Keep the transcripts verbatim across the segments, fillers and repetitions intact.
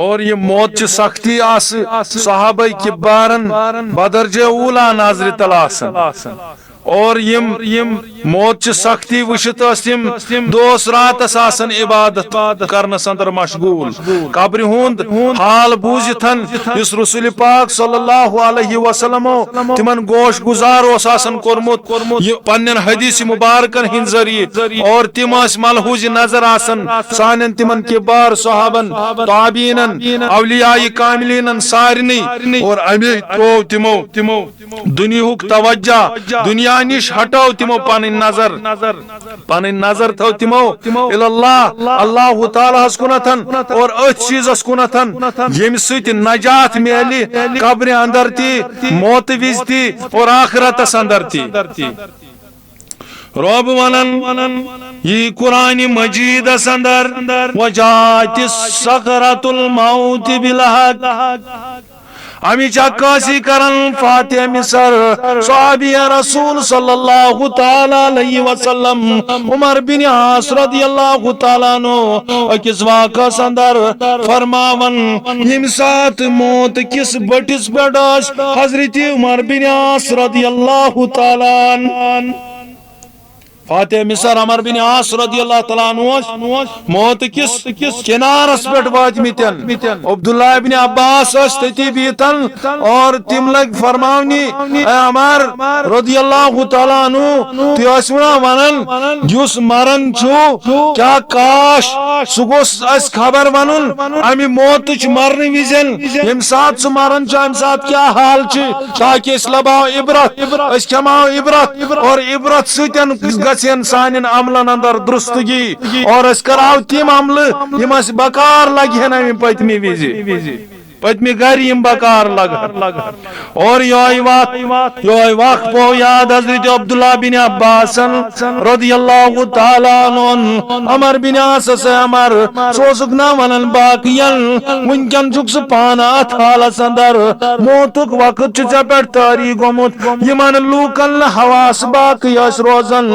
اور یہ موت چہ سختی آسہ صحابہ کبارن بدرجہ اولا نظر تل آسان۔ اور یم، یم موت چہ سختی وچھتھ ٲسۍ تم دۄہس راتس آسان عبادت کرنس اندر مشغول۔ قبرِ ہُنٛد حال بوٗزِتھ یُس رسول پاک صلی اللہ علیہ وسلم تمن گوش گزار اوس آسان کوٚرمُت، یہ پننٮ۪ن حدیث مبارکن ہٕنٛدۍ ذٔریعہٕ، اور تم ٲسۍ ملحوظ نظر آسان سانٮ۪ن تمن کبار صحابن، تابعینن، اولیاء کاملینن سارنٕے۔ اور امی ترٛوو تمو دنیاہُک توجہ، دنیا نِش ہٹٲو تمو پنٕنۍ نظر، پنٕنۍ نظر تھٲو تمو الی اللہ، اللہ تعالیٰ ہس کُنتھ، اور أتھۍ چیٖزس کُنتھ، ییٚمہِ سۭتۍ نجات میلہِ قبرِ اندر تہِ، موتہٕ وِزِ تہِ، اور آخرتس اندر تہِ۔ رۄب ونان، یہِ قرآن مجیدس اندر، وجاءت سکرۃ الموت بالحق۔ امچ عکاسی کران فاتح مصر، صحابی رسول صلی اللہ تعالیٰ علیہ وسلم، عمر بن عاص رضی اللہ تعالیٰ عنہ، أکِس واقعس اندر فرماوان، ییٚمہِ ساتہٕ موت کِس بٔٹھِس پٮ۪ٹھ ٲسۍ حضرت عمر بن عاص رضی اللہ تعالیٰ عنہ، فاتح مصر عمر بن عاص رضی اللہ تعالیٰ عنہ اوس موت کِس کنارس پٮ۪ٹھ وٲتمٕتٮ۪ن۔ عبداللہ ابن عباس ٲسۍ تٔتی بِہِتھ اور تِم لٔگۍ فرماونہِ، اے عمر رضی اللہ تعالیٰ عنہ، تُہۍ ٲسِو نا ونان، یُس مران چھُ، کیٛاہ کاش سُہ گوٚژھ اَسہِ خبر ونُن امہِ موتٕچ، مرنہٕ وِزٮ۪ن، ییٚمہِ ساتہٕ سُہ مران چھُ، امہِ ساتہٕ کیٛاہ حال چھِ، تاکہ أسۍ لباو عبرت، أسۍ کھٮ۪ماو عبرت، اور عبرت سۭتۍ گژھن سانٮ۪ن عملن اندر درستگی، اور أسۍ کرو تِم عملہٕ یِم اَسہِ بکار لگہِ ہن امہِ پٔتمہِ وِزِ، پٔتمہِ گرِ یِم بکار لگہٕ ہن۔ اور یہے وقت، یہے وقت پو یاد حضرت عبداللہ بن عباسن رضی اللہ تعالیٰ عنہ، عمر بن عاصس، اے عمر، ژٕ اوسُکھ نا ونان باقین، وٕنکٮ۪ن چھُکھ ژٕ پانہٕ اتھ حالس اندر، موتُک وقت چھُ ژےٚ پٮ۪ٹھ طٲری گوٚمُت، یِمن لوٗکن نہٕ حواس باقی ٲسۍ روزان،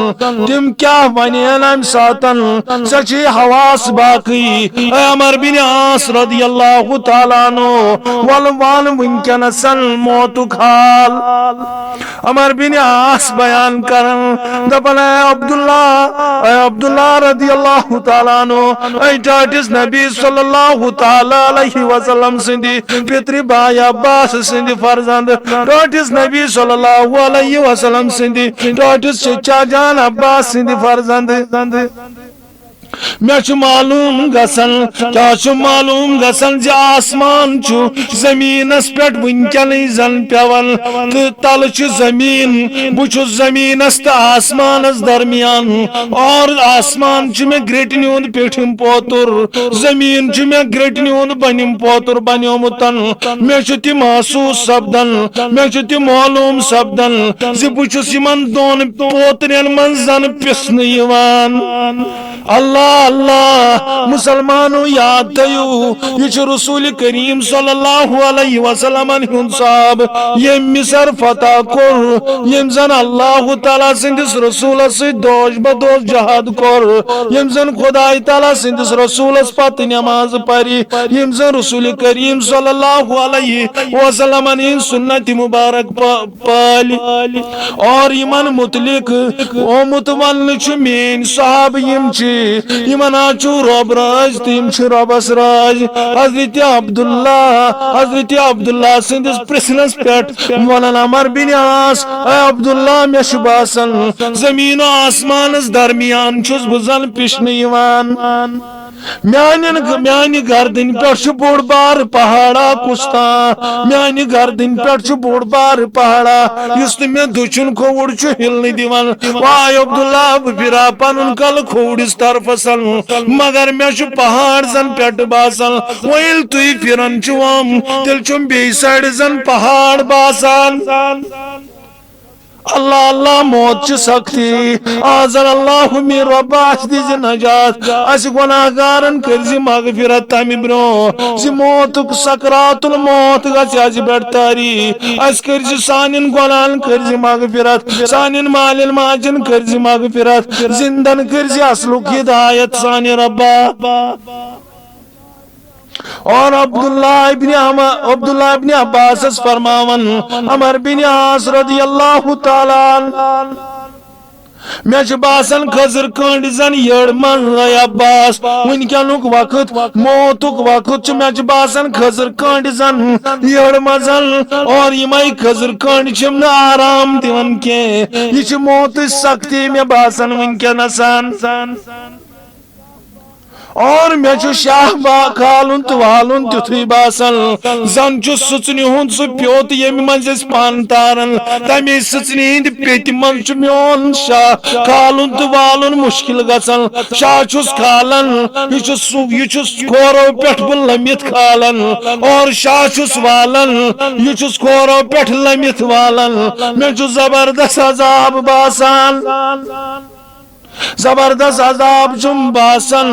تِم کیٛاہ ونن امہِ ساتن؟ ژےٚ چھُے حواس باقی۔ اے عمر بن عاص رضی اللہ تعالیٰ عنہ، ولہٕ ون وٕنکٮ۪نس موتُک حال۔ عمر بن عاص بیان کران، دپان، اے عبداللہ، اے عبداللہ رضی اللہ تعالیٰ عنہ، اے ٹاٹھِس نبی صلی اللہ تعالیٰ علیہ وسلم سٕنٛدِ پِترِ بھاے عباس سٕنٛدِ فرزند، ٹاٹھِس نبی صلی اللہ علیہ وسلم سٕنٛدِ، ٹاٹھِس چچا جان عباس سٕنٛدِ فرزند۔ مےٚ چھُ معلوم گژھان، کیٛاہ چھُ معلوم گژھان زِ آسمان چھُ زٔمیٖنَس پٮ۪ٹھ وٕنکٮ۪نٕے زَن پٮ۪وان تہٕ تَلہٕ چھُ زٔمیٖن۔ بہٕ چھُس زٔمیٖنَس تہٕ آسمانَس درمیان، اور آسمان چھُ مےٚ گرٛٹنہِ ہُنٛد پیٚٹھِم پوتُر، زٔمیٖن چھُ مےٚ گرٛٹنہِ ہُنٛد بۄنِم پوتُر بنیومُت۔ مےٚ چھُ تہِ محسوٗس سپدان، مےٚ چھُ تہِ معلوم سپدان زِ بہٕ چھُس یِمَن دۄن پوترٮ۪ن منٛز زَن پِسنہٕ یِوان۔ اللہ اللہ، مسلمانو یاد تھٲیِو، یہِ چھُ رسول کریم صلی اللہ علیہ وسلمن ہُنٛد صحابہٕ، ییٚمۍ مصر فتح کوٚر، ییٚمۍ زن اللہ تعالیٰ سٕنٛدِس رسولس سۭتۍ دوش بدوش جہاد کوٚر، ییٚمۍ زن خداے تعالیٰ سٕنٛدِس رسولس پتہٕ نماز پرِ، ییٚمۍ زن رسول کریم صلی اللہ علیہ وسلمن ہٕنٛز سنت مبارک پ-، پٲلۍ۔ اور یِمن متعلق آمُت وننہٕ چھُ، میٲنۍ صحابہٕ یِم چھِ، یِمن حظ چھُ رۄب رٲضۍ تہٕ یِم چھِ رۄبس رٲضۍ۔ حضرت عبداللہ، حضرت عبداللہ سٕنٛدِس پرژھنس پٮ۪ٹھ ونان عمر بن عاص، اے عبداللہ، مےٚ چھُ باسان زٔمیٖن و آسمانس درمیان چھُس بہٕ زن پِشنہٕ یِوان۔ میانٮ۪ن، میانہِ گردٕنۍ پٮ۪ٹھ چھُ بوٚڑ بار پہاڑا کُس تام، میانہِ گردٕنۍ پٮ۪ٹھ چھُ بوٚڑ بار پہاڑا، یُس نہٕ مےٚ دٔچھُن کھووُر چھُ ہِلنہٕ دِوان۔ واے عبداللہ، بہٕ پھِرا پنُن کلہٕ کھووُرِس طرفس، مگر مےٚ چھُ پہاڑ زن پٮ۪ٹھٕ باسان۔ وۄنۍ ییٚلہِ تُہۍ پھِران چھِو، تیٚلہِ چھُم بیٚیہِ سایڈٕ زن پہاڑ باسان۔ اللہ اللہ، موت چھ سختی۔ اعاذنا اللہ من رب، اَسہِ دِزِ نجات۔ اَسہِ گۄناہگارن کٔرزِ مغفرت تَمہِ برونٛہہ زِ موتُک سکرات الموت گژھِ اَسہِ پٮ۪ٹھ طٲری۔ اَسہِ کٔرزِ سانٮ۪ن گۄناہن کٔرزِ مغفرت، سانٮ۪ن مالٮ۪ن ماجٮ۪ن کٔرزِ مغفرت، زِندن کٔرزِ اصلُک ہدایت سانہِ ربا۔ اور عبداللہ ابن عم-، عبداللہ ابن عباسس فرماون، عمر بن عاص رضی اللہ تعالیٰ عنہ، مےٚ چھُ باسان کھٔزٕر کٔنٛڈۍ زن یٔڑ منٛز، اے عباس، وٕنکیٚنُک وقت، موتُک وقت چھُ، مےٚ چھُ باسان کھٔزٕر کٔنٛڈۍ زن یٔڑ منٛز۔ اور یِمے کھٔزٕر کٔنٛڈۍ چھِم نہٕ آرام دِوان کینٛہہ۔ یہِ چھِ موتٕچ سختی مےٚ باسان وٕنکیٚنس۔ اور مےٚ چھُ شاہ با-، کھالُن تہٕ والُن تیُتھُے باسان، زن چھُ سٕژنہِ ہُنٛد سُہ پیوٚت، ییٚمہِ منٛز أسۍ پن تاران، تَمے سٕژنہِ ہِنٛدِ پیٚتہِ منٛز چھُ میون شاہ کھالُن تہٕ والُن مُشکِل گژھان۔ شاہ چھُس کھالان، یہِ چھُس سُہ، یہِ چھُس کھورو پٮ۪ٹھ بہٕ لٔمِتھ کھالان، اور شاہ چھُس والان، یہِ چھُس کھورو پٮ۪ٹھ لٔمِتھ والان۔ مےٚ چھُ زبردست عذاب باسان۔ زبردست عذاب چھُم باسان۔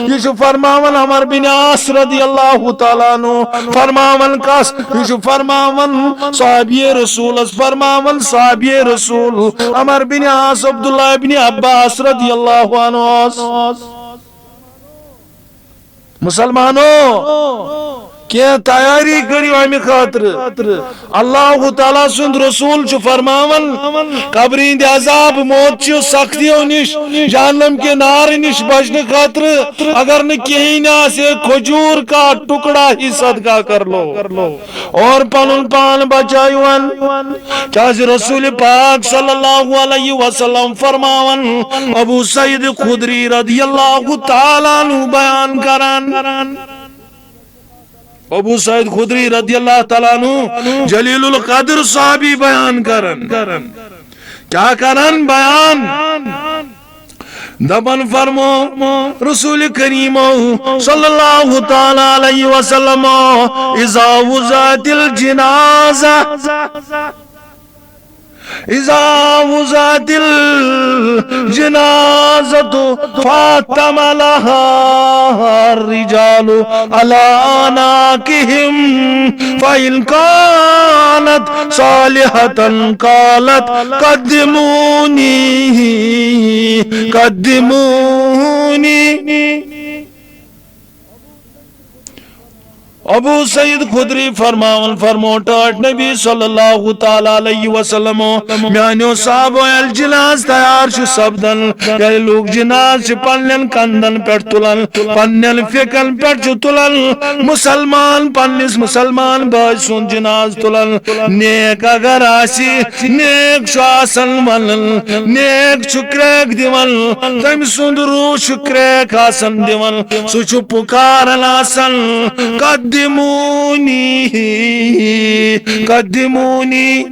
یہِ چھُ فرماوان عمر بن عاص رضی اللہ تعالیٰ عنہ، فرماوان کس؟ یہِ چھُ فرماوان صحابی رسولس، فرماوان صحابی رسول عمر بن عاص عبداللہ ابن عباس رضی اللہ عنہ۔ مسلمانو، کینٛہہ تیاری کٔرِو اَمہِ خٲطرٕ۔ اللہ تعالیٰ سُنٛد رسول چھُ فرماوان، قبرِ ہِنٛدِ عذاب، موت چہِ سختیو نِش، جہنم کہِ نارٕ نِش بچنہٕ خٲطرٕ، اگر نہٕ کِہیٖنۍ آسہِ، کھجوٗر کا ٹکڑا ہی صدقہ کر لو اور پنُن پان بچٲیِوَن۔ کیازِ رسول پاک صلی اللہ علیہ وسلم فرماوان، ابو سعید خدری رضی اللہ تعالیٰ عنہ بیان کران، ابو سعید خدری رضی اللہ تعالیٰ عنہ جلیل القدر صحابی بیان کران، کیا کران بیان؟ دپان فرمو رسول کریمو صلی اللہ تعالیٰ علیہ وسلم، اذا وضعت الجنازہ، اذا وضعت الجنازة فاحتملها الرجال على أعناقهم، فإن كانت صالحة قالت، قدموني، قدموني۔ ابو سعید خدری فرماوان فرمو ٹاٹھ نبی صلی اللہ تعالیٰ علیہ وسلم، میانیو صحابو ییٚلہِ جناز تیار چھُ سپدان، ییٚلہِ لوٗکھ جناز چھِ پننٮ۪ن کندن پٮ۪ٹھ تُلان، پننٮ۪ن فیکن پٮ۪ٹھ چھُ تُلان، مسلمان پننِس مسلمان بٲے سُنٛد جناز تُلان، نیک اگر آسہِ، نیک چھُ آسان ونان، نیک چھُ کرٛیک دِوان، تٔمۍ سُنٛد روح چھُ کرٛیک آسان دِوان، سُہ چھُ پُکاران آسان، قدمونی، قدمونی۔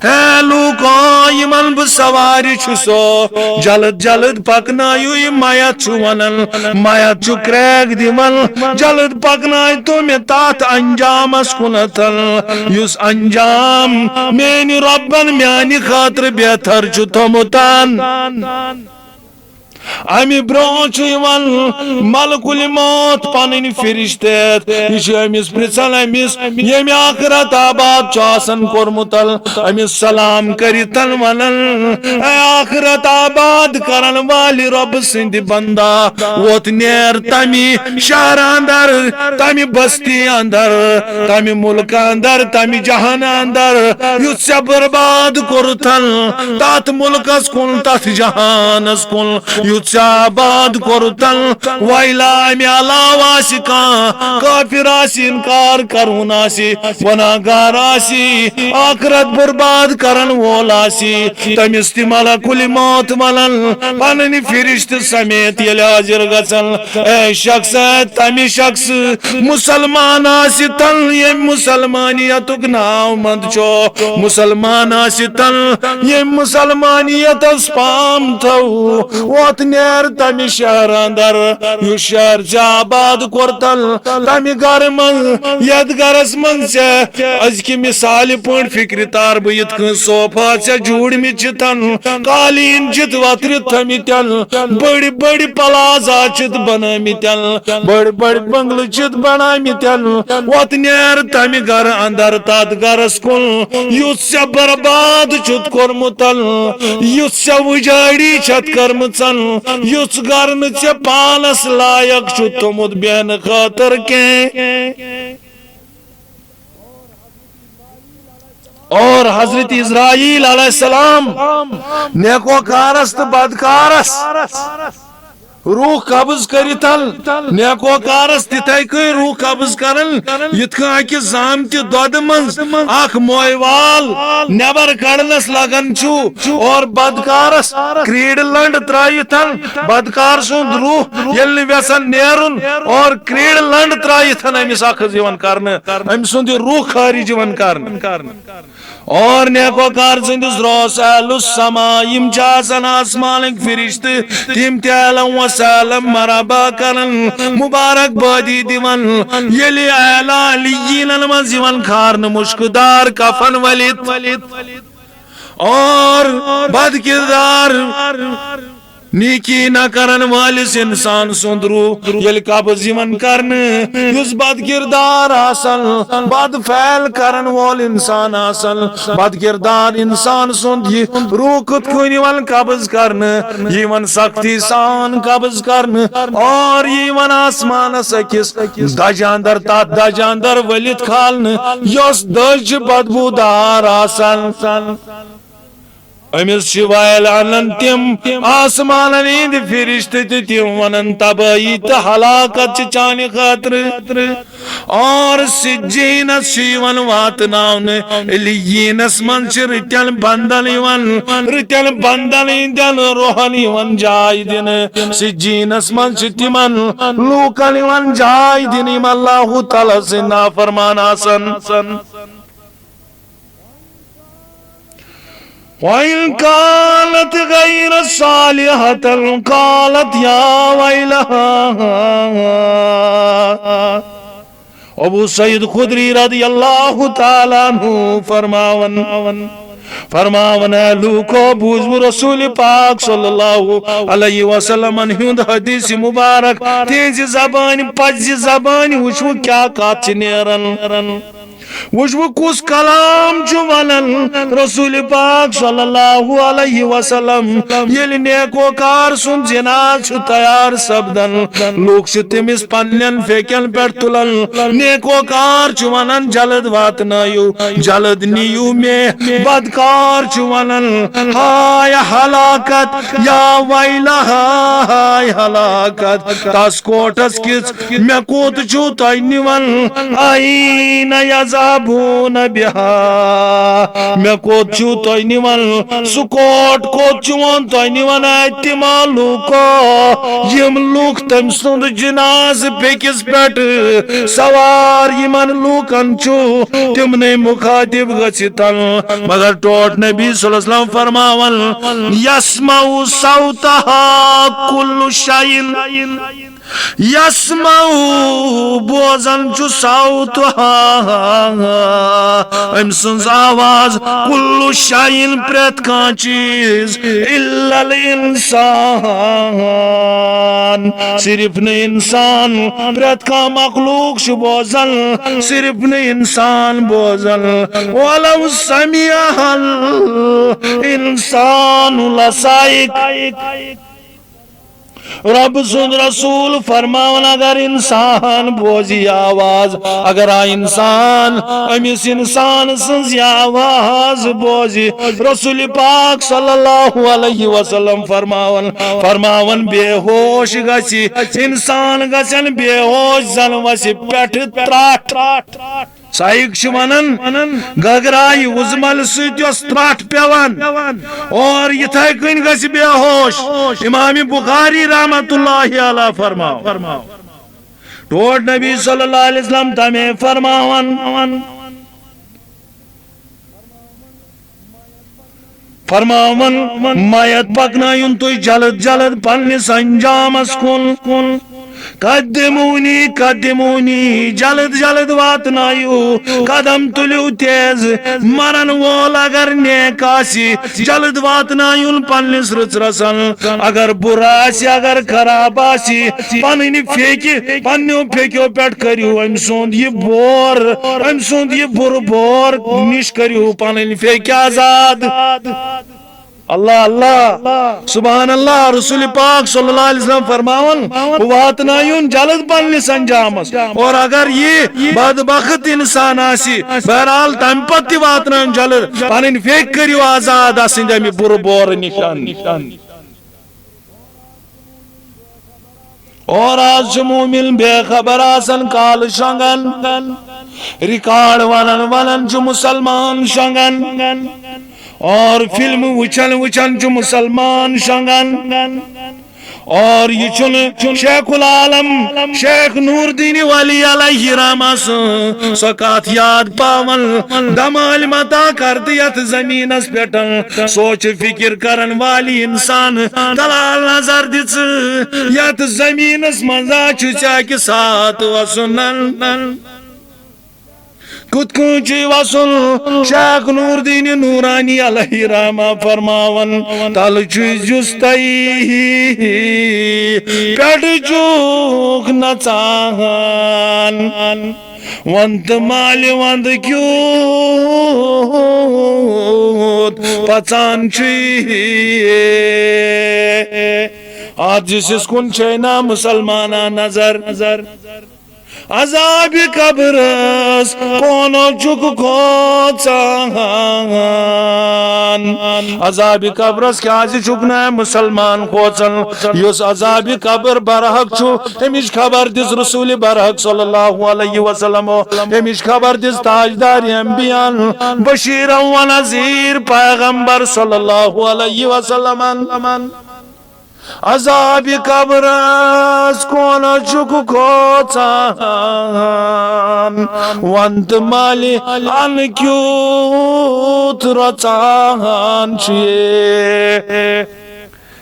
ہے لوٗکو، یِمن بہٕ سوارِ چھُسو، جلد جلد پکنٲیِو، یہِ میت چھُ ونان، میت چھُ کرٛیک دِوان، جلد پکنٲیتو مےٚ تتھ انجامس کُنتھ، یُس انجام میانہِ رۄبن میانہِ خٲطرٕ بہتر چھُ تھوٚمُت۔ امہِ برونٛہہ چھُ یِوان ملک الموت، پنٕنۍ فرشتہٕ، یہِ چھُ أمِس پرژھان، أمِس ییٚمہِ آخرت آباد چھُ آسان کوٚرمُت، أمِس سلام کٔرِتھ ونان، اے آخرت آباد کرن والہِ رۄبہٕ سٕنٛدِ بندا، ووت نیر تمہِ شہرٕ اندر، تمہِ بستی اندر، تمہِ ملکہٕ اندر، تمہِ جہانہٕ اندر، یُتھ ژےٚ برباد کوٚرتھن، تتھ ملکس کُن، تتھ جہانس کُن، یُتھ ژےٚ آباد کوٚرتھن۔ ویلہ، امہِ علاوٕ آسہِ کانٛہہ کافر، آسہِ انکار کرُن، آسہِ گناہگار، آسہِ آخرت برباد کرن وول، آسہِ تٔمِس تہِ ملک الموت ونان، پنٕنۍ فرشتہٕ سمیت ییٚلہِ حٲضِر گژھن، اے شخص، اے تمہِ شخص، مسلمان آسہِ تن، ییٚمۍ مسلمانیتُک ناو مند چھُ، مسلمان آسہِ تن، ییٚمۍ مسلمانیتس پام تھو، ووت نیر تمہِ شہر اندر، یُس شہر ژےٚ آباد کوٚرتن، تمہِ گرٕ منٛز، یتھ گرس منٛز ژےٚ أزکہِ مثالہِ پٲٹھۍ فکرِ تار بہٕ یِتھ کٔنۍ صوفہ ژےٚ جوٗڑمٕتۍ چھِ تن، قالین چھِتھ وترِتھ تھٲمٕتٮ۪ن، بٔڑۍ بٔڑۍ پلازا چھِتھ بنٲمٕتٮ۪ن، بٔڑۍ بٔڑۍ بنگلہٕ چھِتھ بنٲمٕتٮ۪ن۔ وۄتھ نیر تمہِ گرٕ اندر، تتھ گرس کُن یُس ژےٚ برباد چھُتھ کوٚرمُت، یُس ژےٚ وُجٲڑی چھتھ کٔرمٕژ، یُس گرٕ نہٕ ژےٚ پانس لایق چھُ تھوٚمُت بیٚہنہٕ خٲطرٕ کینٛہہ۔ اور حضرت اسرائیل علیہ السلام نیکوکارس تہٕ بدکارس روح قبض کٔرِتھ، نیکوکارس تِتھے کٔنۍ روح قبض کران، یِتھ کٔنۍ اکہِ زامتہِ دۄدٕ منٛز اکھ موے وال نٮ۪بر کڑنس لگان چھُ، اور بدکارس کریٖڈ لنڈ ترٲوِتھ، بدکار سُنٛد روح ییٚلہِ نہٕ یژھان نیرُن، اور کریٖڈ لنڈ ترٲوِتھ أمِس اکھ حظ یِوان کرنہٕ، أمۍ سُنٛد یہِ روح خارج یِوان کرنہٕ۔ اور نیکوکار سٕنٛدِس روس اہل السما، یِم چھِ آسان آسمانٕکۍ فرشتہٕ، تِم تہِ اہلا و سہلا مرحبا کران، مبارک بادی دِوان، ییٚلہِ اعلیٰ علیٖینن منٛز یِوان کھارنہٕ مُشکہٕ دار کفن ؤلِتھ۔ اور بد کردار، نیکی نہ کرن وٲلِس انسان سُنٛد روح ییٚلہِ قبض یِوان کرنہٕ، یُس بد کردار آسان، بد فعل کرن وول انسان آسان، بد کردار انسان سُنٛد یہِ روح کِتھ کٔنۍ یِوان قبض کرنہٕ؟ یہِ یِوان سختی سان قبض کرنہٕ، اور یہِ یِوان آسمانس أکِس دجہِ اندر، تتھ دجہِ اندر ؤلِتھ کھالنہٕ، یۄس دٔج چھِ بدبوٗدار آسان۔ أمِس چھِ وایَل اَنان تِم آسمانَن ہٕنٛدۍ فرشتہٕ تہٕ تِم وَنان، تبٲہی تہٕ ہلاکت چھِ چانہِ خٲطرٕ۔ اور سجینَس چھِ یِوان واتناونہٕ، علیٖینَس منٛز چھِ رٕتٮ۪ن بندَن یِوان، رٕتٮ۪ن بندَن ہٕنٛدٮ۪ن روحَن یِوان جاے دِنہٕ۔ سجینَس منٛز چھِ تِمَن لوٗکَن یِوان جاے دِنہٕ، یِم اللہ تعالیٰ سٕنٛدۍ نافرمان آسَن۔ وَإِن كَانَتْ غَيْرَ صَالِحَةٍ قَالَتْ يَا وَيْلَهَا۔ ابو سعید خدری رضی اللہ تعالیٰ عنہ فرماون، فرماون، اے لوٗکو، بوٗزِو رسول پاک صلی اللہ علیہ وسلمن ہُنٛد حدیث مبارک، تِہنٛزِ زبانہِ، پزِ زبانہِ وٕچھِو کیٛاہ کتھ چھِ نیران۔ وٕچھ وۄنۍ کُس کلام چھُ ونان رسول پاک صلی اللہ علیہ وسلم، ییٚلہِ نیکوکار سُنٛد جناز چھُ تیار سپدان، لوٗکھ چھِ تٔمِس پننٮ۪ن پھیکٮ۪ن پٮ۪ٹھ تُلان۔ نیکوکار چھُ ونان، جلد واتنٲیِو، جلد نِیِو مےٚ۔ بدکار چھُ ونان، ہاے ہلاکت، یا ویلہا، ہاے ہلاکت، تس کوٹس کِژھ مےٚ کوٚت چھُو تۄہہِ نِوان؟ اَیٖنَ یَذہَبوٗنَ بِہَا؟ مےٚ کوٚت چھُو تۄہہِ نِوان؟ سُہ کوٹ کوٚت چھُون تۄہہِ نِوان؟ اَتہِ ما لوٗکو، یِم لوٗکھ تٔمۍ سُنٛد جنازٕ بیٚکِس پٮ۪ٹھ سوار یِمن لوٗکن چھُ، تِمنٕے مُخاطب گٔژھِتھ۔ مگر ٹوٹھ نبی صلی اللہ علیہ وسلم فرماوان، یسمع صوتہا کل شیء۔ یسمع، بوزان چھُ صوتہا، أمۍ سٕنٛز آواز، کل شیء، پرٛٮ۪تھ کانٛہہ چیٖز، الا الانسان، صرف نہٕ انسان، پرٛٮ۪تھ کانٛہہ مخلوق چھُ بوزان، صرف نہٕ انسان بوزان۔ ولو سمعها الانسان لصعق۔ رب سُنٛد رسول فرماوان، اگر انسان بوزِ یہِ آواز، اگر آ انسان أمِس انسان سٕنٛز یہِ آواز بوزِ، رسول پاک صلی اللہ علیہ وسلم فرماوان، فرماوان، بے ہوش گژھِ، انسان گژھن بے ہوش، زن وسہِ پٮ۪ٹھٕ ترٛٹھ۔ صعق چھِ ونان گگرایہِ وُزملہِ سۭتۍ یۄس ترٛٹھ پٮ۪وان اور یِتھے کٔنۍ گژھِ بے ہوش۔ امام بخاری رحمت اللہ علیہ فرماو، ٹوٹھ نبی صلی اللہ علیہ وسلم تمے فرماوان۔ فرماوان، میت پکنٲیُن تُہۍ جلد جلد پننِس انجامس کُن۔ قدمونی، قدمونی، جلد جلد واتنٲیِو، قدم تُلِو تیز۔ مرن وول اگر نیک آسہِ، جلد واتنٲیُن پننِس رٕژرس۔ اگر بُرٕ آسہِ، اگر خراب آسہِ، پنٕنۍ پھیکہِ، پننیو پھیکیو پٮ۪ٹھ کٔرِو أمۍ سُنٛد یہِ بور، أمۍ سُنٛد یہِ بُرٕ بور نِش کٔرِو پنٕنۍ پھیکہِ آزاد۔ اللہ اللہ، سبحان اللہ، رسول پاک صلی اللہ علیہ وسلم فرماون، بہٕ واتناوُن جلد پننِس انجامس۔ اور اگر یہِ بدبخت انسان آسہِ، بہرحال تمہِ پتہٕ تہِ واتناوُن جلد، پنٕنۍ فیک کٔرِو آزاد، اسٕنٛدِ امہِ بُرٕ بورٕ نِشن۔ اور آز چھُ مومن بے خبر آسان، کالہٕ شۄنٛگان، ریکارڈ ونان ونان چھُ مسلمان شۄنٛگان، اور فلم وٕچھان وٕچھان چھُ مسلمان شۄنٛگان۔ اور یہِ چھُنہٕ شیخ العالم شیخ نور الدین ولی علیہ رحمہ سٕنٛز سۄ کتھ یاد پاوان، دمٲلۍ متا کر تہٕ یتھ زمینس پٮ۪ٹھ سوچ فکر کرن والی انسان دلال نظر دِژ، یتھ زمینس منٛز ہا چھُ ژےٚ اکہِ ساتہٕ وسُن۔ کِتھ کٔنۍ چھُے وسُن؟ شیخ نور الدین نورانی علیہ رحمہ فرماوان، تلہٕ چھُے جُستَے پٮ۪ٹھٕ چھُکھ نژان۔ وند مالہِ وند کیُتھ پژان چھُے۔ اتھ جسمس کُن چھے نا مسلمانہ نظر۔ عذابِ قبرس کونو چھُکھ کھوژان۔ عذابِ قبرس کیازِ چھُکھ نہٕ مسلمان کھوژان؟ یُس عذابِ قبر برحق چھُ، تمِچ خبر دِژ رسول برحق صلی اللہ علیہ وسلم۔ تمِچ خبر دِژ تاجدار انبیاء، بشیرا و نذیر پیغمبر صلی اللہ علیہ وسلم۔ عذابِ قبرس کونو چھُکھ کھوژان، وند مالہِ ان کیُتھ رژان چھُ۔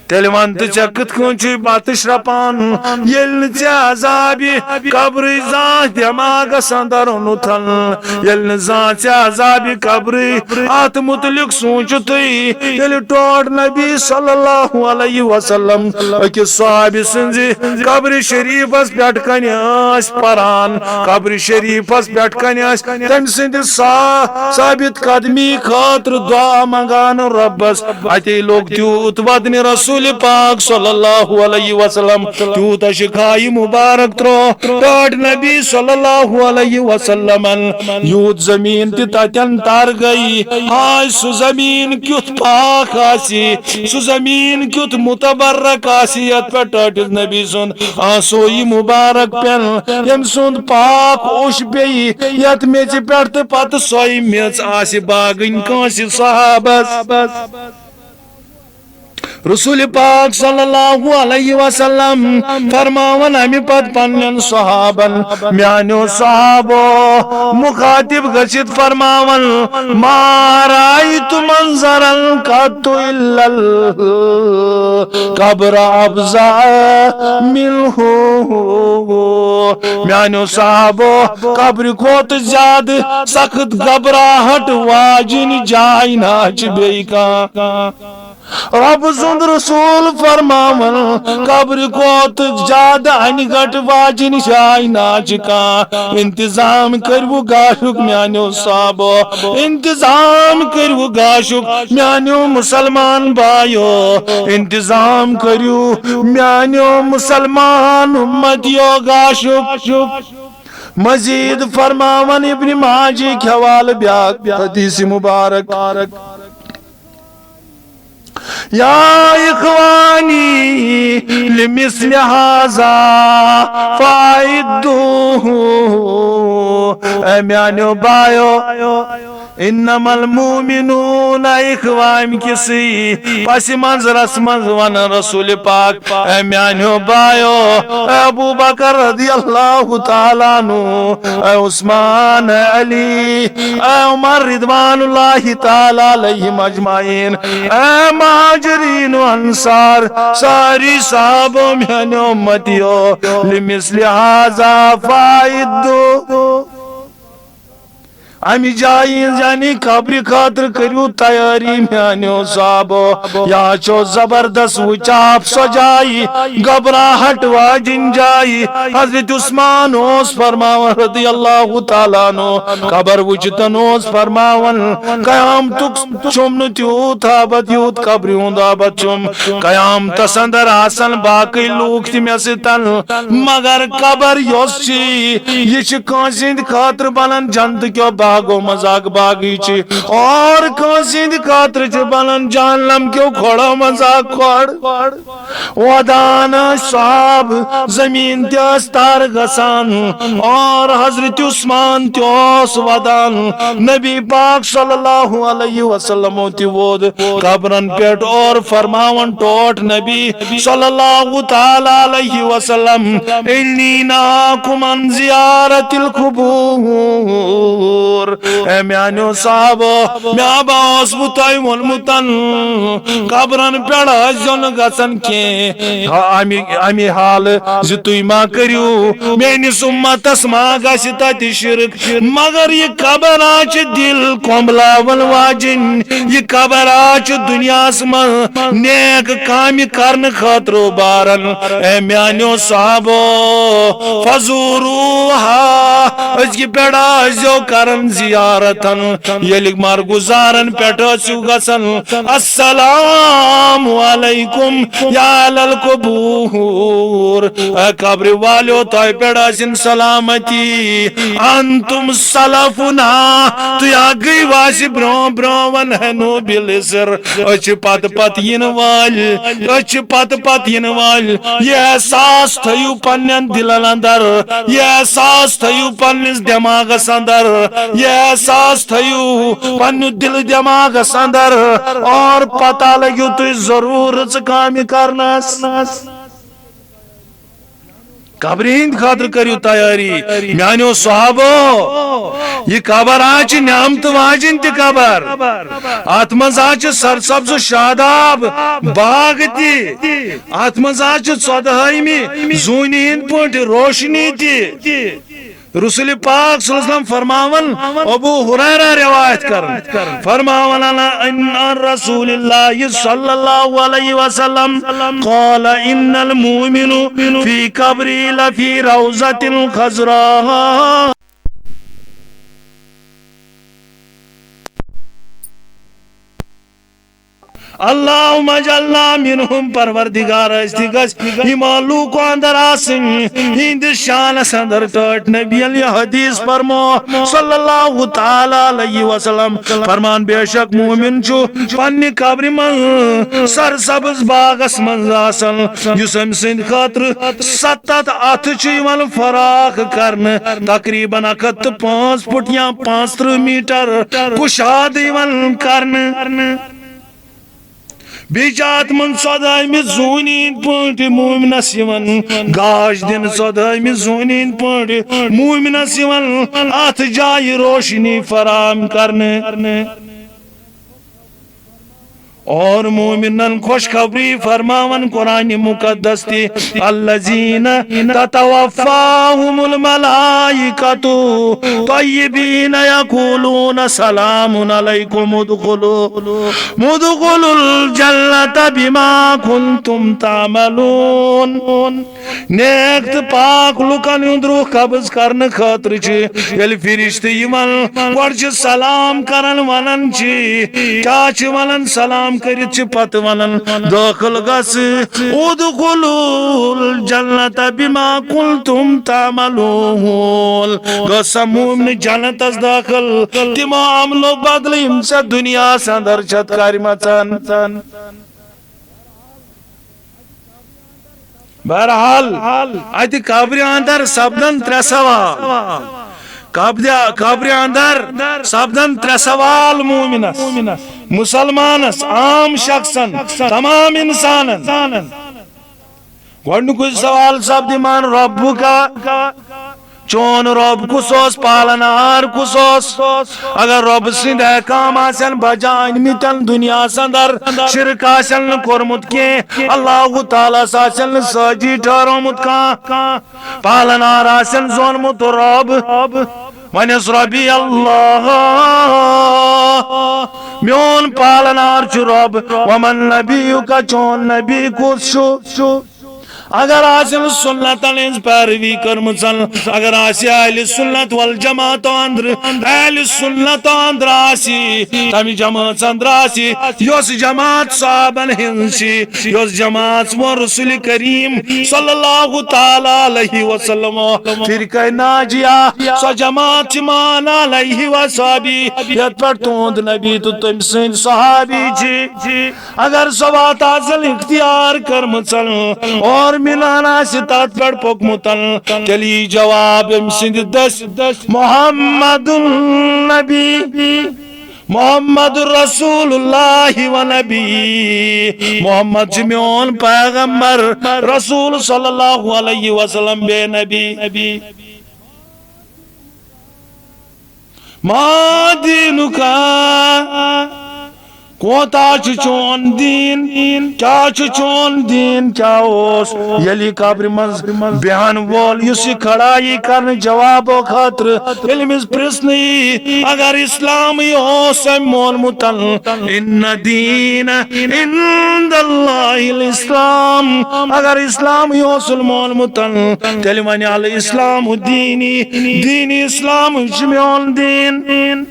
تیٚلہِ وَن تہٕ، ژےٚ کِتھ کٔنۍ چھُے بَتہٕ شرٛپان، ییٚلہِ نہٕ ژےٚ عذابِ قبرٕچ زانٛہہ دٮ۪ماغَس اندر اوٚنُتھ؟ ییٚلہِ نہٕ زانٛہہ ژےٚ عذابِ قبرٕچ اَتھ مُتعلِق سوٗنٛچُتھٕے، تیٚلہِ ٹوٹھ نبی صلی اللہ علیہ وسلم أکِس صحابی سٕنٛزِ قبرِ شریٖفَس پٮ۪ٹھ کنہِ ٲسۍ پران۔ قبرِ شریٖفَس پٮ۪ٹھ کنہِ ٲسۍ تٔمۍ سٕنٛدِ سا-، ثابت قدمی خٲطرٕ دعا منٛگان رۄبَس۔ اتے لوٚگ تیوٗت ودنہِ رسول پاک صلی اللہ علیہ وسلم، تیوٗتاہ شِکھایہِ مُبارک ترٛوو ٹاٹھ نبی صلی اللہ علیہ وسلمن، یوٗت زٔمیٖن تہِ تتٮ۪ن تر گٔیہِ۔ ہاے، سُہ زٔمیٖن کیُتھ پاک آسہِ، سُہ زٔمیٖن کیُتھ متبرک آسہِ، یتھ پٮ۪ٹھ ٹٲٹھِس نبی سُنٛد آسویہِ مُبارک پٮ۪ن، ییٚمہِ سُنٛد پاک اوٚش پیٚیہِ یتھ میٚژِ پٮ۪ٹھ تہٕ پتہٕ سۄے میٚژ آسہِ باغٕنۍ کٲنٛسہِ صحابس۔ رسول پاک صلی اللہ علیہ وسلم فرماوان امہِ پتہٕ پننٮ۪ن صحابن، میانیو صحابو، مخاطب گٔژھِتھ فرماوان، ما رأیت منظرا قط الا القبر افظع منه۔ میانیو صحابو، قبرِ کھۄتہٕ زیادٕ سخت گھبراہٹ واجِنۍ جاے نہ چھِ بیٚیہِ کانٛہہ۔ رۄب سُنٛد رسول فرماوان، قبرِ کھۄتہٕ زیادٕ انہِ گٹہٕ واجِنۍ جاے نہ چھِ کانٛہہ۔ انتظام کٔرِو گاشُک میانیو صحابو، انتظام کٔرِو گاشُک میانیو مسلمان بایو، انتظام کٔرِو میانیو مسلمان امتیو گاشُک۔ مزید فرماوان ابن ماجہ کہِ حوالہٕ بیاکھ حدیث مبارک، یا اخوانی لمثل هذا فاعدوه۔ اے میانیو بایو، انما المؤمنون اخوہ، امہِ کِسٕے پس منظرس منٛز ونان رسول پاک، اے میانیو بایو، اے ابو بکر رضی اللہ تعالیٰ عنہ، اے عثمان، اے علی، اے عمر رضوان اللہ تعالیٰ علیہم اجمعین، اے مہاجرین و انصار، ساری صحابو، میانیو امتیو، لمثل هذا فاعدوه۔ امہِ جایہِ، یعنی قبرِ خٲطرٕ، کٔرِو تیٲری میانیو صحابو۔ یا چھو زبردست وٕچاپ سۄ جاے، گھبراہٹ واجِنۍ جاے۔ حضرت عثمان اوس فرماوان رضی اللہ تعالیٰ عنہ، قبر وٕچھتن اوس فرماوان، قیامتُک چھُم نہٕ تیوٗت ہابت یوٗت قبرِ ہُنٛد ہابت چھُم۔ قیامتس اندر آسن باقٕے لوٗکھ تہِ مےٚ سۭتۍ، مگر قبر یۄس چھِ، یہِ چھِ کٲنٛسہِ ہٕنٛدِ خٲطرٕ بنان جنتہٕ کیو باغو منٛز اکھ باغیٖچہٕ، اور کٲنٛسہِ ہٕنٛدِ خٲطرٕ چھِ بنان جہنم کیو کھۄڑو منٛز اکھ کھۄڑ۔ ودان ٲسۍ صحابہٕ زمین تہِ ٲس تر گژھان، اور حضرت عثمان تہِ اوس ودان۔ نبی پاک صلی اللہ علیہ وسلمو تہِ ووٚد قبرن پٮ۪ٹھ اور فرماوان ٹوٹھ نبی صلی اللہ تعالیٰ علیہ وسلم، "انی نہاکم عن زیارت القبور۔" اے میانیو صحابو، مےٚ ہا اوس بہٕ تۄہہِ ووٚنمُت، قبرن پٮ۪ٹھ ٲسۍزیو نہٕ گژھان کینٛہہ۔ ہا، امی، امی حالہٕ زِ تُہۍ ما کٔرِو، میٲنِس اُمتس ما گژھِ تتہِ شرک۔ مگر یہِ قبر آ چھِ دِل کۄمبلاون واجِنۍ، یہِ قبر آ چھِ دُنیاہس منٛز نیک کامہِ کرنہٕ خٲطرٕ بارن۔ اے میانیو صحابو، فزوروہا، أزکہِ پٮ۪ٹھ ٲسۍزیو کران زیارتن۔ ییٚلہِ مرگُزارن پٮ۪ٹھ ٲسِو گژھان، السلام علیکم یا اہل القبور، اے قبرِ والیو، تۄہہِ پٮ۪ٹھ آسن سلامتی۔ انتم سلفنا، تُہۍ ہا گٔیِو اَسہِ برونٛہہ برونٛہہ، ونہنو بالاسر، أسۍ چھِ پتہٕ پتہٕ یِنہٕ وٲلۍ، أسۍ چھِ پتہٕ پتہٕ یِنہٕ وٲلۍ۔ یہِ احساس تھٲیِو پننٮ۪ن دِلن اندر، یہِ احساس تھٲیِو پننِس دٮ۪ماغس اندر، یہِ احساس تھٲیِو پننہِ دِلہٕ دٮ۪ماغس اندر، اور پتہ لٔگِو تُہۍ ضروٗر رٕژٕ کامہِ کرنس۔ قبرِ ہِنٛدِ خٲطرٕ کٔرِو تیٲری۔ میانیو صحابو، یہِ قبر آ چھِ نعمتہٕ واجِنۍ تہِ قبر۔ اتھ منٛز آ چھِ سرسبز و شاداب باغ تہِ۔ اتھ منٛز آ چھِ ژۄدہٲیمہِ زوٗنہِ ہِنٛدۍ پٲٹھۍ روشنی تہِ۔ رسول پاک صلی اللہ علیہ وسلم فرماون، ابو ہریرہ روایت کرن، فرماون، عن، عن رسول اللہ صلی اللہ علیہ وسلم قال، ان المؤمن فی قبری لفی روضۃ خضراء۔ اللہم اجعلنا منہم، پروردگار، أسۍ تہِ گژھِ یِمن لوٗکو اندر آسٕنۍ، یِہنٛدِس شانس اندر ٹٲٹھۍ۔ نبی ییٚلہِ یہِ حدیث فرمو صلی اللہ تعالیٰ علیہ وسلم، فرمان، بے شک مومن چھُ پننہِ قبرِ منٛز سرسبز باغس منٛز آسان، یُس أمۍ سٕنٛدِ خٲطرٕ ستتھ اتھٕ چھِ یِوان فراخ کرنہٕ، تقریباً اکھ ہتھ تہٕ پانٛژھ فُٹ یا پانٛژھ ترٕٛہ میٹر کُشادٕ یِوان کرنہٕ۔ بیٚیہِ چھِ اتھ منٛز ژۄدہٲیمہِ زوٗنہِ ہِنٛدۍ پٲٹھۍ مومنس یِوان گاش دِنہٕ، ژۄدہٲیمہِ زوٗنہِ ہِنٛدۍ پٲٹھۍ مومنس یِوان اتھ جایہِ روشنی فراہم کرنہٕ۔ اور مومنن خوشخبری فرماون قرآن مقدس تہِ، الذین تتوفاہم الملائکۃ طیبین یقولون سلام علیکم ادخلوا، ادخلوا الجنۃ بما کنتم تعملون۔ نیک تہٕ پاک لُکن ہُنٛد روح قبض کرنہٕ خٲطرٕ چھِ ییٚلہِ فرشتہٕ یِوان، گۄڈٕ چھِ سلام کران، ونان چھِ، کیٛاہ چھِ ونان؟ سلام کٔرِتھ چھِ پتہٕ ونان، دٲخل گژھ، ادخلوا الجنۃ بما کنتم تعملون۔ گوٚو سا مومنہٕ جنتس دٲخل تِمو عملو بدلہٕ یِم ژےٚ دُنیاہس اندر چھتھ کٔرمژن۔ بہرحال، اتہِ قبرِ اندر سپدن ترٛےٚ سوال۔ قبرِ، قبرِ اندر سپدن ترٛےٚ سوال مومنس، مسلمانس، عام شخصن، تمام انسانن۔ گۄڈنیُکُے سوال سپدِ، من ربک؟ چون رب کُس اوس؟ پالن ہار کُس اوس؟ اگر رب سٕنٛدۍ احکام آسن بجا أنمٕتٮ۪ن دُنیاہس اندر، شرک آسن نہٕ کوٚرمُت کینٛہہ، اللہ تعالیٰ ہس آسن نہٕ سٲجی ٹھہرومُت کانٛہہ، پالن ہار آسن زونمُت رب، ونس، ربی اللہ، میون پالنار چھُ رب، ومن نبیُک، چون نبی کُس چھُ؟ اگر آسن سنتن ہٕنٛز پیروی کٔرمٕژن، اگر آسہِ اہل سنت والجماعت اندر، اہل سنت اندر آسہِ، تمہِ جماعت اندر آسہِ، یۄس جماعت صحابن ہٕنٛز چھِ، یۄس جماعت وۄنۍ رسول کریم صلی اللہ تعالیٰ علیہ وسلم فرقہ ناجیہ، سۄ جماعت چھِ مان علیہ وصحبہ، یتھ پٮ۪ٹھ تُہنٛد نبی تہٕ تٔمۍ سٕنٛدۍ صحابی چھِ۔ اگر سۄ وتھ آسن اختیار کٔرمٕژن اور مِلان آسہِ تتھ پٮ۪ٹھ پوٚکمُتن، تیٚلہِ یی جواب أمۍ سٕنٛدِ دٔسۍ، محمد النبی، محمد رسول اللہ و نبی، محمد چھُ میون پیغمبر، رسول صلی اللہ علیہ وسلم بے نبی۔ ما دینک، کوتاہ چھُ چون دیٖن؟ کیٛاہ چھُ چون دیٖن؟ کیٛاہ اوس؟ ییٚلہِ قبرِ منٛز بیٚہن وول یُس یہِ کھڑا یی کرنہٕ جوابو خٲطرٕ، ییٚلہِ أمِس پرژھنہٕ یی، اگر اسلامٕے اوس أمۍ مونمُت، ان دین عند اللہ الاسلام، اگر اسلامٕے اوسُن مونمُت، تیٚلہِ ونہِ الاسلام دینی، دین اسلام چھُ میون دیٖن۔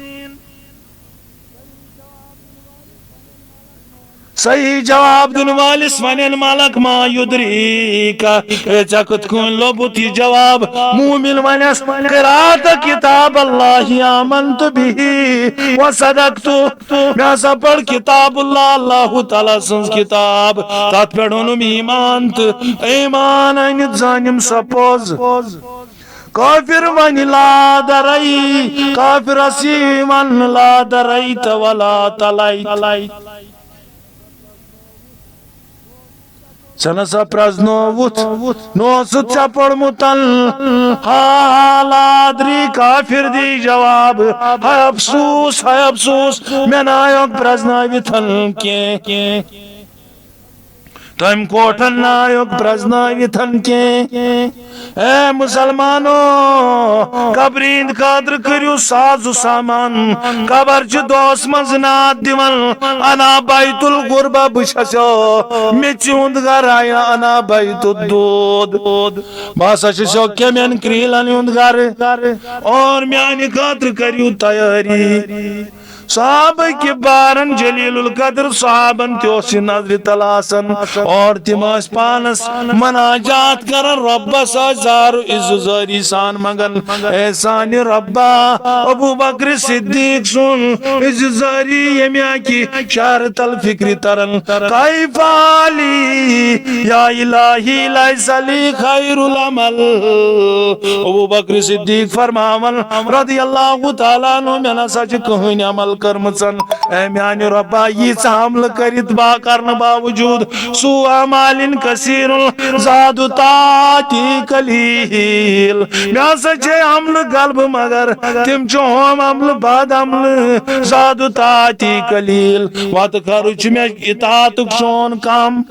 صحیح جواب دِنہٕ وٲلِس وَنن ملک، ما یدریک، اے، ژےٚ کِتھ کٔنۍ لوٚبُتھ یہِ جواب؟ مومن وَنٮ۪س، قرأت کتاب اللہ آمنت بہ وصدقت، مےٚ ہسا پٔر کتاب اللہ، اللہ تعالیٰ سٕنٛز کتاب، تتھ پٮ۪ٹھ اوٚنُم ایمان تہٕ ایمان أنِتھ زٲنِم سۄ پوٚز۔ کافر ونہِ لا درئی، کافرس یی وننہٕ لا دریت ولا تلیت۔ ژےٚ نسا پرزنووُتھ، نہ اوسُتھ ژےٚ پوٚرمُت۔ ہا ہا لا ادری، کافر دی جواب، ہاے افسوس، ہاے افسوس، مےٚ نہ آیوکھ پرزنٲوِتھ کینٛہہ۔ تٔمۍ کوٹھن نایُک پرزنٲوِتھ کینٛہہ۔ اے مسلمانو، قبرِ ہِنٛدِ خٲطرٕ کٔرِو ساز و سامان۔ قبر چھِ دۄہس منٛز ناد دِوان، انا بیت الغربہ، بہٕ چھسو میٚژِ ہُنٛد گرٕ، انا بیت الدود، بہٕ ہسا چھسو کیٚمٮ۪ن کریٖلن ہُنٛد گرٕ، اور میانہِ خٲطرٕ کٔرِو تیٲری۔ صحابہ کبارن جلیل القدر صحابن تہِ اوس یہِ نظرِ تل آسان، اور تِم ٲسۍ پانس مناجات کران، رۄبس ٲسۍ زارٕ عزت زٲری سان منگان، اے سانہِ رۄبا، ابو بکر صدیق سُنٛد عزت زٲری ییٚمہِ اکہِ شہرِ تل فکرِ تران، کیف حالی یا الہی لیس لی خیر العمل۔ ابو بکر صدیق فرماوان رضی اللہ تعالیٰ عنہ، مےٚ نسا چھِ کٕہٕنۍ عمل کٔرمٕژن۔ اے میانہِ رۄبا، ییٖژاہ عملہٕ کٔرِتھ با کرنہٕ باوجود، سوء اعمال کثیر زاد تاتی قلیل۔ مےٚ ہسا چھے عملہٕ غلبہٕ مگر تِم چھِ ہوم عملہٕ بد عملہٕ زاد تاتی قلیل۔ وتہٕ خرٕچ چھُ مےٚ اطاعتُک شون کم۔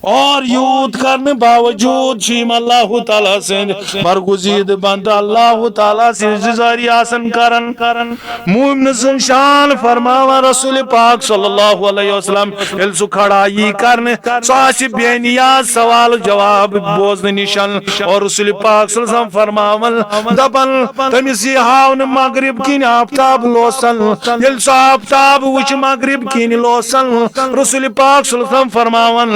اور یوٗت کرنہٕ باوجوٗد چھِ یِم اللہ تعالیٰ سٕنٛدۍ برگزیدٕ بندٕ اللہ تعالیٰ سٕنٛز عزت زٲری آسان کران۔ مومنہٕ سٕنٛز شان فرماوان رسول پاک صلی اللہ علیہ وسلم، ییٚلہِ سُہ کھڑا یی کرنہٕ، سُہ آسہِ بے نیاز سوال جواب بوزنہٕ نِشن۔ اور رسول پاک صلی اللہ علیہ وسلم فرماوان، دپان، تٔمِس یی ہاونہٕ مغرب کِنۍ آفتاب لوسان۔ ییٚلہِ سُہ آفتاب وٕچھِ مغرب کِنۍ لوسان، رسول پاک صلی اللہ علیہ وسلم فرماوان،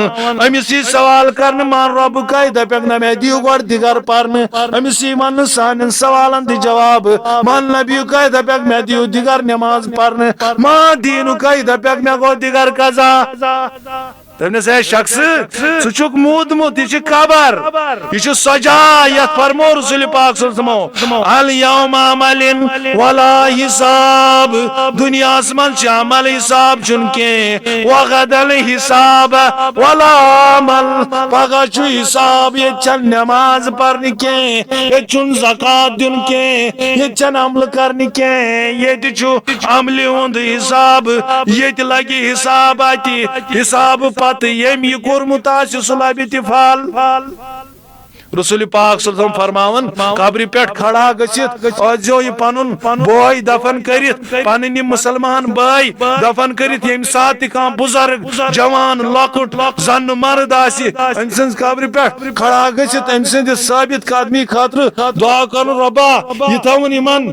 أمِس یی سوال کرنہٕ، من ربُک؟ دپٮ۪کھ، نہ، مےٚ دِیِو گۄڈٕ دِگر پرنہٕ۔ أمِس یی وننہٕ سانٮ۪ن سوالن دِ جواب، من نبیُک؟ دپٮ۪کھ، مےٚ دِیِو دِگر نماز پرنہٕ۔ ما دینُک؟ دپٮ۪کھ، مےٚ گوٚو دِگر قضا۔ تٔمِس ہے شخص، ژٕ چھُکھ موٗدمُت، یہِ چھِ قبر، یہِ چھِ سۄ جاے یتھ فرمو رسول پاک صلی اللہ علیہ وسلمو، الیوم عمل ولا حساب، دُنیاہس منٛز چھِ عمل حساب چھُنہٕ کینٛہہ، وغدن حساب ولا عمل، پگاہ چھُ حساب، ییٚتہِ چھَنہٕ نماز پرنہِ کینٛہہ، ییٚتہِ چھُنہٕ زکوٰۃ دیُن کینٛہہ، ییٚتہِ چھَنہٕ عملہٕ کرنہِ کینٛہہ، ییٚتہِ چھُ عملہِ ہُنٛد حساب، ییٚتہِ لگہِ حساب اَتہِ۔ حساب پتہٕ ییٚمۍ یہِ کوٚرمُت آسہِ، سُہ لبہِ تہِ پھل۔ رسول پاک صلی اللہ علیہ وسلم فرماوان، قبرِ پٮ۪ٹھ کھڑا گٔژھِتھ ٲسۍزیو یہِ پنُن بوے دفن کٔرِتھ، پنٕنۍ یِم مسلمان بٲے دفن کٔرِتھ، ییٚمہِ ساتہٕ تہِ کانٛہہ بُزرگ، جوان، لۄکُٹ، زنہٕ مرد آسہِ، أمۍ سٕنٛز قبرِ پٮ۪ٹھ کھڑا گٔژھِتھ أمۍ سٕنٛدِ ثٲبت قدمی خٲطرٕ دعا کرُن، رۄبا، یہِ تھاوُن یِمن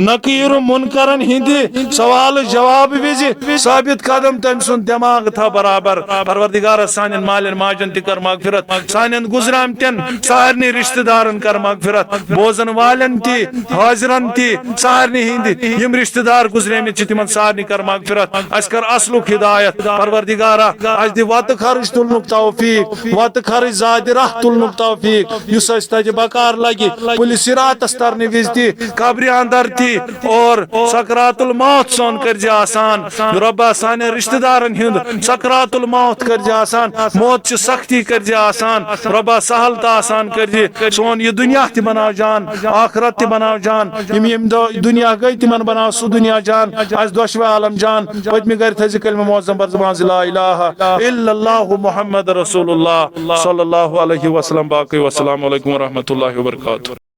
نکیر و منکرن ہٕنٛدِ سوال جواب وِزِ ثٲبت قدم، تٔمۍ سُنٛد دٮ۪ماغ تھاو برابر۔ پروردگارا، سانٮ۪ن مالٮ۪ن ماجن تہِ کر مغفرت، سانٮ۪ن گُزریمتٮ۪ن سارنٕے رشتہٕ دارن کر مغفرت، بوزن والٮ۪ن تہِ، حٲضرن تہِ، سارنٕے ہٕنٛدِ یِم رشتہٕ دار گُزریمٕتۍ چھِ، تِمن سارنٕے کر مغفرت۔ اَسہِ کر اصلُک ہدایت۔ پروردگارا، اَسہِ دِ وتہٕ خرٕچ تُلنُک توفیق، وتہٕ خرٕچ زادِ راہ تُلنُک توفیق، یُس اَسہِ تَتہِ بکار لگہِ، پُلہِ صراطس ترنہٕ وِزِ تہِ، قبرِ اندر تہِ، اور سکرات الموت سون کٔرزِ آسان۔ رۄبا، سانٮ۪ن رشتہٕ دارن ہُنٛد سکرات الموت کٔرزِ آسان، موت چہِ سختی کٔرزِ آسان۔ رۄبا، سہل تہٕ آسان کٔرزِ۔ سون یہِ دُنیا تہِ بناو جان، آخرت تہِ بناو جان۔ یِم ییٚمہِ دۄہ دُنیا گٔے، تِمن بناو سُہ دُنیا جان، اَسہِ دۄشوے عالم جان۔ پٔتمہِ گرِ تھٲیزِ کلمہٕ معظم بر زبان زِ لا الہ الا اللہ محمد رسول اللہ صلی اللہ علیہ وسلم۔ باقی والسلام علیکم ورحمۃ اللہ وبرکاتہ۔